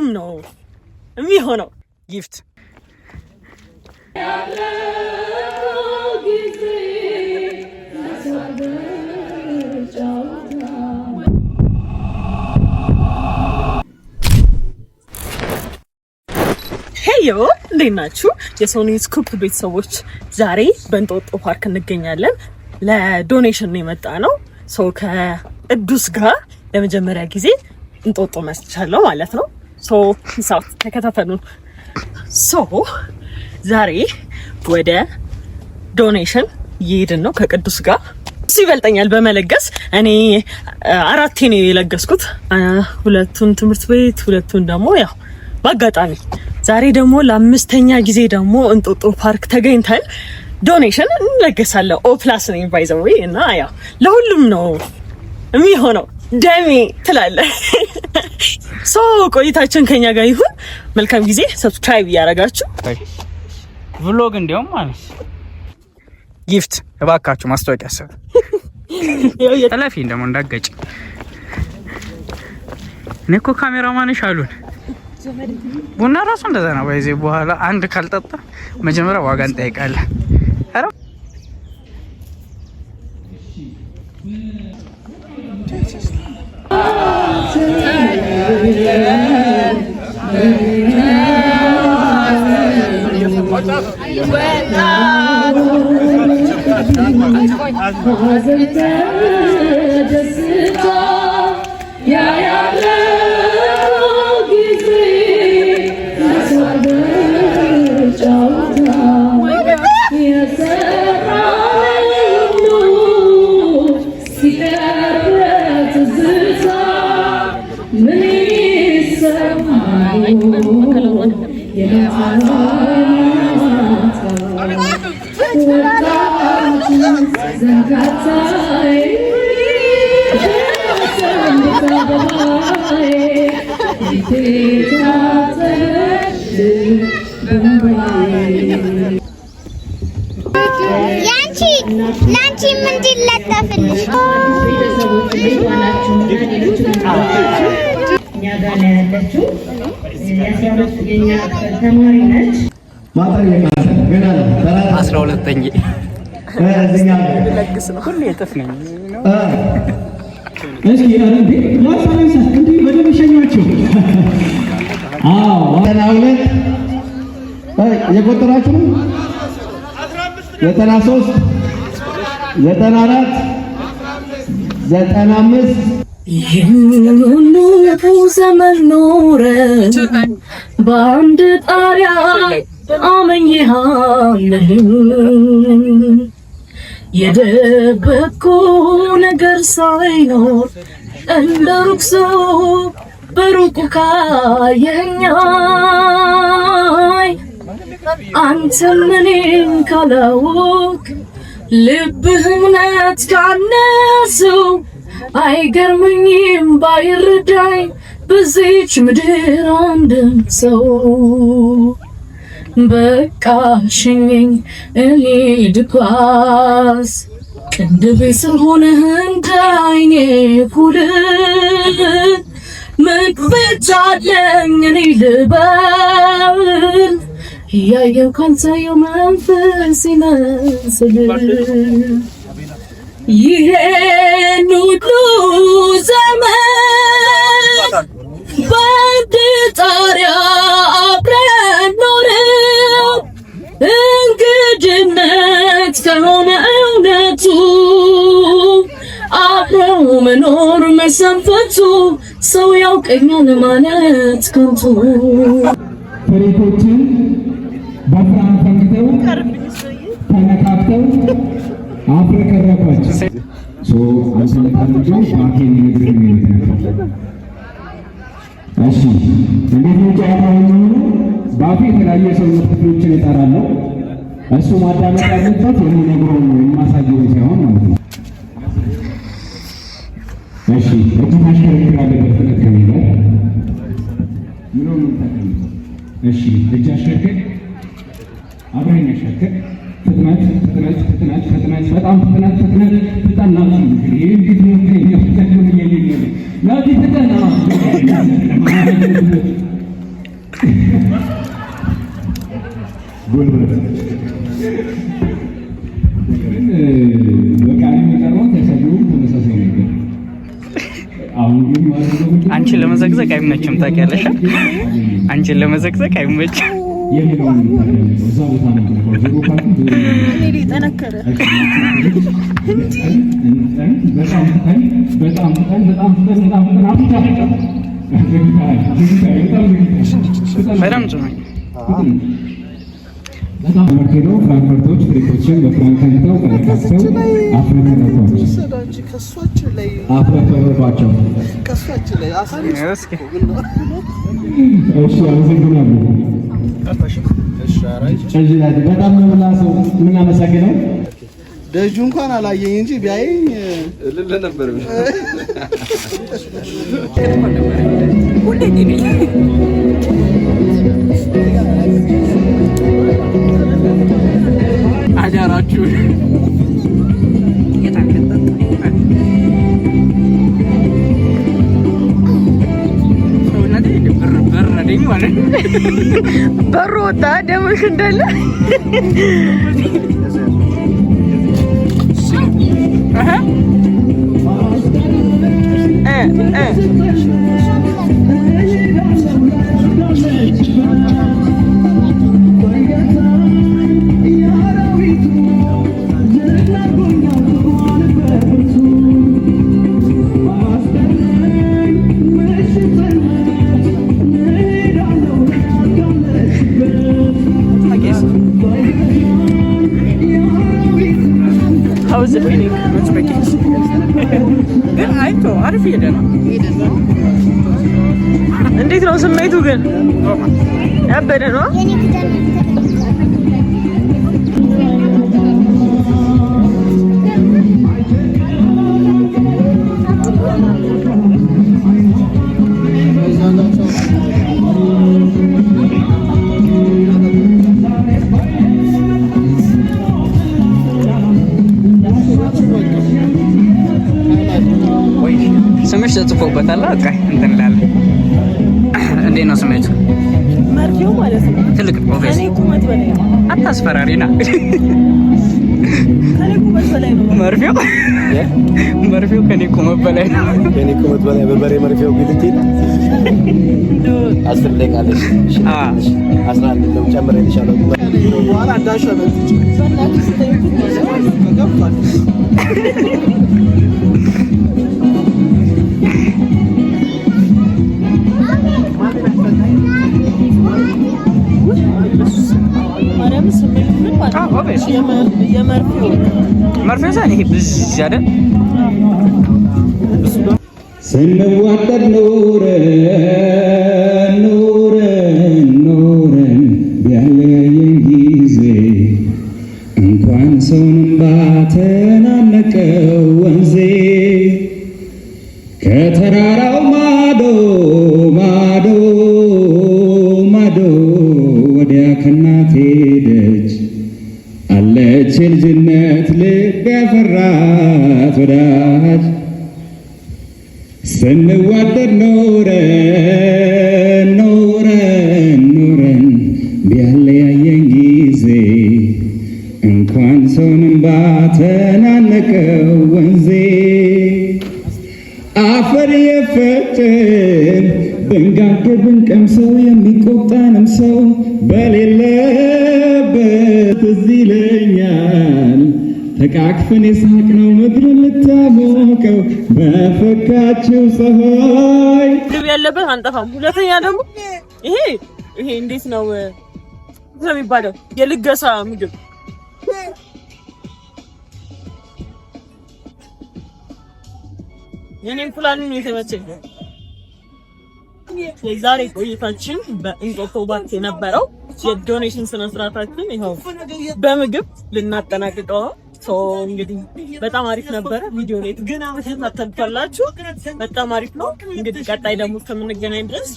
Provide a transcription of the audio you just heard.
ለሁሉም ነው የሚሆነው። Gift። Heyo፣ እንዴት ናችሁ? የሶኒ ስኩፕ ቤተሰቦች፣ ዛሬ በእንጦጦ ፓርክ እንገኛለን። ለ donation ነው የመጣነው። So ከቅዱስ ጋር ለመጀመሪያ ጊዜ እንጦጦ መጥቻለሁ ማለት ነው። So ሳት ተከታተሉን። So ዛሬ ወደ donation እየሄድን ነው ከቅዱስ ጋር። እሱ ይበልጠኛል በመለገስ። እኔ አራቴ ነው የለገስኩት። ሁለቱን ትምህርት ቤት፣ ሁለቱን ደግሞ ያው በአጋጣሚ። ዛሬ ደግሞ ለአምስተኛ ጊዜ ደግሞ እንጦጦ ፓርክ ተገኝተን donation እንለገሳለን። O plus ነኝ by the way እና ያው ለሁሉም ነው የሚሆነው፣ ደሜ ትላለህ። So ቆይታችን ከኛ ጋር ይሁን። መልካም ጊዜ። Subscribe እያደረጋችሁ Vlog እንዲያውም ማለት Gift እባካችሁ ማስታወቂያ ሰሩ። ጠለፊ ደግሞ እንዳገጭ። እኔ እኮ ካሜራማንሽ አሉን። ቡና ራሱ እንደዛ ነው። በዚህ በኋላ አንድ ካልጠጣ መጀመሪያ ዋጋ እንጠይቃለን። ኧረ ደስታ ያያለው ጊዜ ጨዋታ የሰራነው ሁሉ ሲቀር ትዝታ ምን ይሰማል? የማታ ወጣቱ ዘንካታይ ፊቴ ታጠበች በእንባዬ። ያንቺ ላንቺም እንዲለጠፍልሽ። ቤተሰቦች እንዴት ዋላችሁ? እና ሌሎችም እንግዶቻችን፣ እኛ ጋር ነው ያለችው። የ12 የኛ ክፍል ተማሪ ነች። 12ኛ ለግስ ነው። ሁሌ እጥፍ ነኝ። እስኪ ኧረ እንዴ ላሳለንሳ እንዴ በደንብ ሸኟቸው። አዎ፣ 92 የቆጠራችሁ ነው። 93፣ 94፣ 95። ይህን ሁሉ ዘመን ኖረ በአንድ ጣሪያ አመኝሃለሁ፣ የደበቅኩ ነገር ሳይኖር እንደ ሩቅ ሰው በሩቁ ካየኸኝ፣ አንተም እኔን ካላወቅ፣ ልብህ እምነት ካነሰው፣ አይገርመኝም ባይረዳኝ በዚች ምድር አንድም ሰው። በቃ ሸኘኝ፣ እኔ ልጓዝ፣ ቅንድቤ ስር ሆነህ እንደ ዓይኔ ኩል መክፈቻ አለኝ እኔ ልበል፣ እያየው ካልታየው መንፈስ ይመስል። ይሄን ሁሉ ዘመን በአንድ ጣሪያ አብረን ኖረን እንግድነት ከሆነ እውነቱ አብረው መኖር መሰንፈቱ ሰው ያውቀኛል ማለት ከንቱ። ፍሬቶችን በፍራን ፈንግተው ተነካክተው አፍረከረኳቸው። So አንተ የምታደርገው ባኬን ንግግር ነው። እሺ፣ እንዴት ነው ጨዋታው የሚሆነው? ባፌ የተለያዩ የሰውነት ክፍሎችን እጠራለሁ። እሱ ማዳመጥ ያለበት የምነግረውን ነው፣ የማሳየውን ሳይሆን ማለት ነው። እሺ፣ እጅ ታሽከረክራለህ በፍጥነት ከኔ ጋር። ምን ሆኖ ነው የምታዳምጠው? እሺ፣ እጅ አሽከርክር፣ አብረኝ አሽከርክር። ፍጥነት፣ ፍጥነት፣ ፍጥነት፣ ፍጥነት፣ በጣም ፍጥነት፣ ፍጥነት፣ ፍጠን። ናቲ፣ ይሄ እንዴት ነው? ፍጥነት ነው። ናቲ ፍጠን። አይመችም፣ ታውቂያለሽ። አንቺን ለመዘቅዘቅ አይመችም። የሚለውን የምታዳምጠው እዛ ቦታ ነው የምትነካው። ዜሮ ካልኩ ዜሮ ነው። ጠነከረ። በጣም ፍጠን፣ በጣም ፍጠን፣ በጣም ፍጠን፣ በጣም ፍጠን። አፍንጫ ዘግይተሃል፣ ዘግይተሃል፣ በጣም ዘግይተሃል። ፍጠን። በጣም ጭኖኝ። በጣም ሄዶ ፍራንክፈርቶች ፍሪኮችን በፍራንክ አንተው ተለካክተው አፍረፈረፏቸው። እስኪ። እሺ፣ አመሰግናለሁ። እሺ፣ በጣም ነው የምናመሰግነው። ደጁ እንኳን አላየኝ እንጂ ቢያየኝ እልል ነበር። ሁሌ ነኝ። አዳራችሁ። ሰውነቴ በረደኝ ማለት ነው። በሩ ወጣ ደምሽ እንዳለ። እ እ How is it feeling? ግን አይቶ አሪፍ እየሄደ ነው። እንዴት ነው ስሜቱ ግን? ያበደ ነው። የኔ ክዳን። ስምሽ ተጽፎበታል። በቃ እንትን እላለሁ። እንዴት ነው ስሜቱ? መርፌው ማለት ነው ትልቅ obvious ከኔ ቁመት በላይ ነው። አታስፈራሪና። ከኔ ቁመት በላይ ነው። መርፌው ከኔ ቁመት በላይ ነው። ከኔ ቁመት በላይ በርበሬ መርፌው ግልት 10 ደቂቃ አለሽ። 11 ነው ጨምሬልሻለሁ። በኋላ እንዳሸበት ገብቷል። ማርያም ስሜቱ ግን ማለት ነው Obvious የመርፌው መርፌው ሳይሆን ይሄ ብዝ አይደል? ስንዋደድ ኖረን ኖረን ኖረን ቢያለያየን ጊዜ እንኳን ሰውንም ባተናነቀው ወንዜ ከተራራው ማዶ ማዶ ማዶ ወዲያ ከናቴ ደጅ አለች የልጅነት ልብ ያፈራት ወዳጅ። ስንዋደድ ኖረን ኖረን ኖረን ቢያለያየን ጊዜ እንኳን ሰውንም ባተናነቀው ወንዜ አፈር የፈጨን ብንጋግር ብንቀምሰው የሚቆጣንም ሰው በሌለበት ትዝ ይለኛል ተቃቅፈን የሳቅነው ምድር ልታሞቀው በፈካችው ፀሐይ። ምግብ ያለበት አንጠፋም። ሁለተኛ ደግሞ ይሄ እንዴት ነው ነው የሚባለው የልገሳ ምግብ። የኔ እንቁላል ነው የተመቸኝ። የዛሬ ቆይታችን በእንጦጦ ፓርክ የነበረው የ donation ስነ ስርዓታችን ይኸው በምግብ ልናጠናቅቀው ነው። So እንግዲህ በጣም አሪፍ ነበረ። ቪዲዮ ላይ ግን ተከታተላችሁ በጣም አሪፍ ነው። እንግዲህ ቀጣይ ደግሞ እስከምንገናኝ ድረስ።